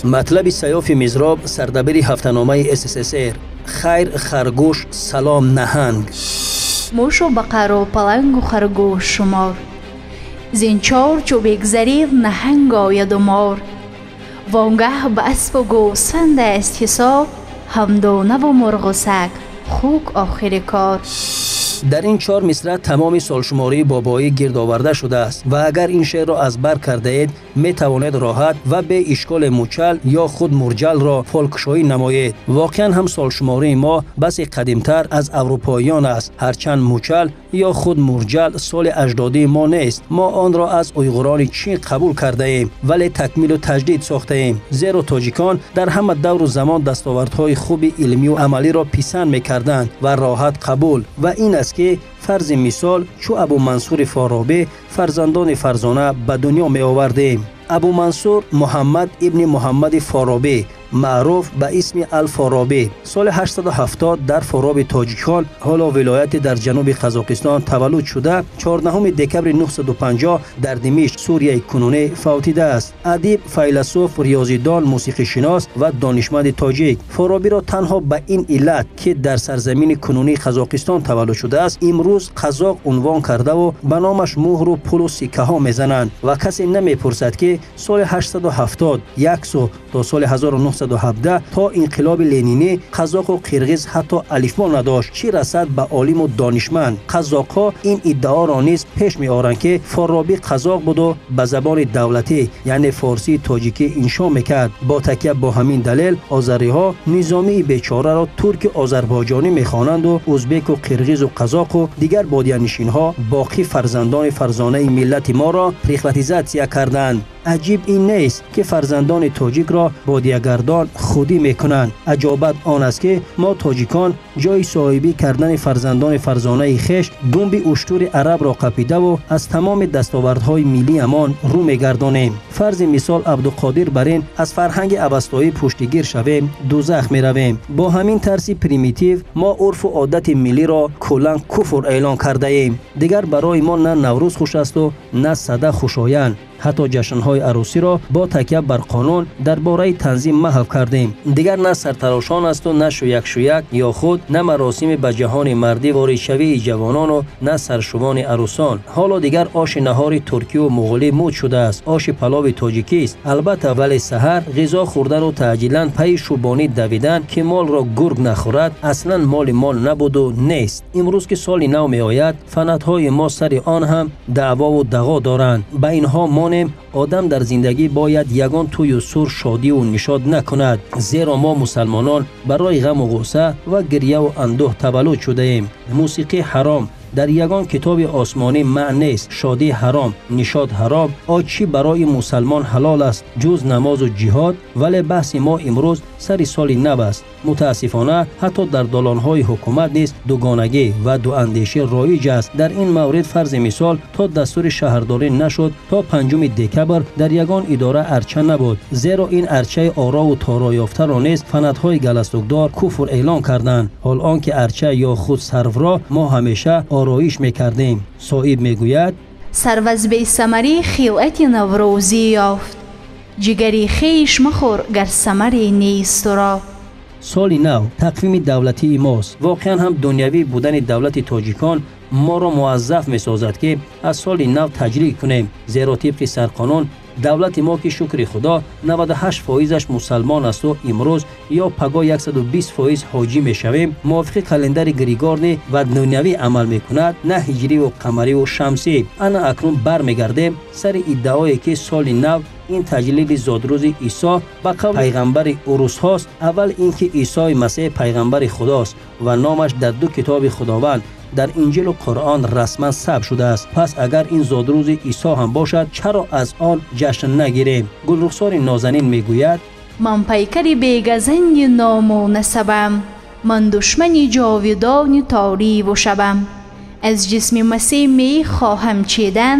Матлаби Саёфи Мизроб, сардабири ҳафтаномаи СССР: хайр харгӯш, салом наҳанг. Мушу бақару палангу харгӯш шумор, зин чор чу бегзарир наҳанг ояду мор. Вонгаҳ ба аспу гӯсфанд аст ҳисоб, ҳамдонаву мурғу саг хук охири кор. Дар ин чор мисра тамоми солшумории бобоӣ гирд оварда шудааст ва агар ин шеърро аз бар кардаед, метавонед роҳат ва бе ишколи мучал ё худ мурҷалро фолкушоӣ намоед. Воқеан ҳам солшумории мо басе қадимтар аз аврупоиён аст. Ҳарчанд мучал ё худ мурҷал соли аҷдодии мо нест, мо онро аз уйғурони Чин қабул кардаем, вале такмилу таҷдид сохтаем, зеро тоҷикон дар ҳама давру замон дастовардҳои хуби илмию амалиро писанд мекарданд ва роҳат қабул. Ва ин аст, ки фарзи мисол чу Абумансури Форобӣ фарзандони фарзона ба дунё меовардем. Абумансур Муҳаммад ибни Муҳаммади Форобӣ, маъруф ба исми Алфоробӣ, соли 870 дар Фороби тоҷикон, ҳоло вилояте дар ҷануби Қазоқистон, таваллуд шуда, 14 декабри 950 дар Димишқ, Сурияи кунунӣ, фавтидааст. Адиб, файласуф, риёзидон, мусиқишинос ва донишманди тоҷик. Форобиро танҳо ба ин иллат, ки дар сарзамини кунунии Қазоқистон таваллуд шудааст, имрӯз қазоқ унвон кардаву ба номаш муҳру пулу сиккаҳо мезананд ва касе намепурсад, ки соли 870 як су то соли 1917, то инқилоби ленинӣ, қазоқу қирғиз ҳатто алифбо надошт, чӣ расад ба олиму донишманд. Қазоқҳо ин иддаоро низ пеш меоранд, ки Форобӣ қазоқ буду ба забони давлатӣ, яъне форсии тоҷикӣ, иншо мекард. Бо такя бо ҳамин далел озариҳо Низомии бечораро турки озарбойҷонӣ мехонанду узбеку қирғизу қазоқу дигар бодиянишинҳо боқӣ фарзандони фарзонаи миллати моро прихватизатсия карданд. Аҷиб ин нест, ки фарзандони тоҷикро бодиягардон худӣ мекунанд. Аҷобат он аст, ки мо тоҷикон ҷои соҳибӣ кардани фарзандони фарзонаи хеш думби уштури арабро қапидаву аз тамоми дастовардҳои миллиамон рӯ мегардонем. Фарзи мисол, Абдуқодир бар ин аз фарҳанги авастоӣ пуштигир шавем, дузах меравем. Бо ҳамин тарси примитив мо урфу одати миллиро куллан куфр эълон кардаем. Дигар барои мо на Наврӯз хуш асту на сада хушоянд. Ҳатто ҷашнҳои арӯсиро бо такя бар қонун дар бораи танзим маҳв кардем. Дигар на сартарошон асту на шӯяк-шӯяк ё худ на маросими ба ҷаҳони мардӣ воридшавии ҷавонону на саршувони арӯсон. Ҳоло дигар оши наҳори туркию муғулӣ муд шудааст, оши палови тоҷикист албатта, вале саҳар ғизо хӯрдану таъҷилан пайи шӯбонӣ давидан, ки молро гург нахӯрад, аслан моли мо набуду нест. Имрӯз ки соли нав меояд, фанатҳои мо сари он ҳам даъвову дағо доранд. Ба инҳо монем, одам дар зиндагӣ бояд ягон тӯю сур, шодиву нишод накунад, зеро мо мусалмонон барои ғаму ғусса ва гирьяву андӯҳ таваллуд шудаем. Мусиқӣ ҳаром, дар ягон китоби осмонӣ маъ нест. Шодӣ ҳаром, нишод ҳаром. О чӣ барои мусалмон ҳалол аст ҷуз намозу ҷиҳод? Вале баҳси мо имрӯз сари соли нав аст. Мутаассифона, ҳатто дар долонҳои ҳукумат низ дугонагӣ ва дуандешӣ роиҷ аст. Дар ин маврид, фарзи мисол, то дастури шаҳрдорӣ нашуд, то 5 декабр дар ягон идора арча набуд, зеро ин арчаи орову тороёфтаро низ фанатҳои галастукдор куфр эълон карданд, ҳол он ки арча ё худ сарвро мо ҳамеша ороиш мекардем. Соҳиб мегӯяд: Сарв аз бесамарӣ хилъати наврӯзӣ ёфт, ҷигари хеш махӯр, гар самаре нест туро. Соли нав тақвими давлатии мост. Воқеан ҳам дунявӣ будани давлати тоҷикон моро муаззаф месозад, ки аз соли нав таҷлил кунем, зеро тибқи сарқонун давлати мо, ки шукри Худо 98 фоизаш мусалмон асту имрӯз ё паго 120 фоиз ҳоҷӣ мешавем, мувофиқи календари григорнӣ ва дунявӣ амал мекунад, на ҳиҷриву қамариву шамсӣ. Ана акнун бармегардем сари иддаое, ки соли нав ин таҷлили зодрӯзи Исо ба қавли пайғамбари урусҳост. Аввал ин ки Исои Масеҳ пайғамбари Худост ва номаш дар ду китоби Худованд, дар Инҷилу Қуръон, расман сабт шудааст. Пас агар ин зодрӯзи Исо ҳам бошад, чаро аз он ҷашн нагирем? Гулрухсори нозанин мегӯяд: Ман пайкари бегазанди ному насабам, ман душмани ҷовидони ториву шабам. Аз ҷисми Масеҳ мехоҳам чидан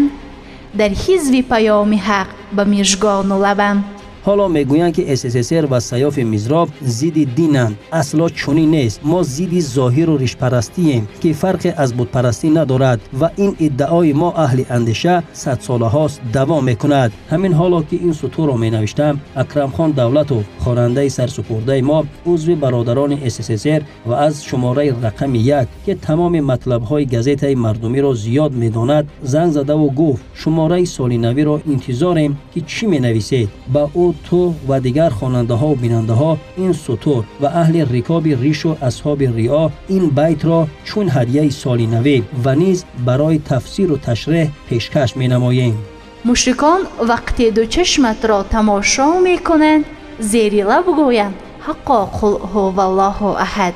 дар ҳизби паёми ҳақ ба мижгону лабам. Ҳоло мегӯянд, ки СССР ва Саёфи Мизроб зидди динанд. Асло чунин нест. Мо зидди зоҳиру ришпарастием, ки фарқе аз бутпарастӣ надорад ва ин иддаои мо аҳли андеша садсолаҳост давом мекунад. Ҳамин ҳоло ки ин сутурро менавиштам, Акрамхон Давлатов, хонандаи сарсупурдаи мо, узви бародарони СССР ва аз шумораи рақами 1, ки тамоми матлабҳои газетаи мардумиро зиёд медонад, занг задаву гуфт: шумораи соли навиро интизорем, ки чӣ менависед. Ба ӯ, ту ва дигар хонандаҳову бинандаҳо ин сутур ва аҳли рикоби ришу асҳоби рио ин байтро чун ҳадияи соли навӣ ва низ барои тафсиру ташреҳ пешкаш менамоем. Мушрикон вақте ду чашматро тамошо мекунанд, зери лаб гӯянд: ҳаққо қул ҳуваллоҳу аҳад.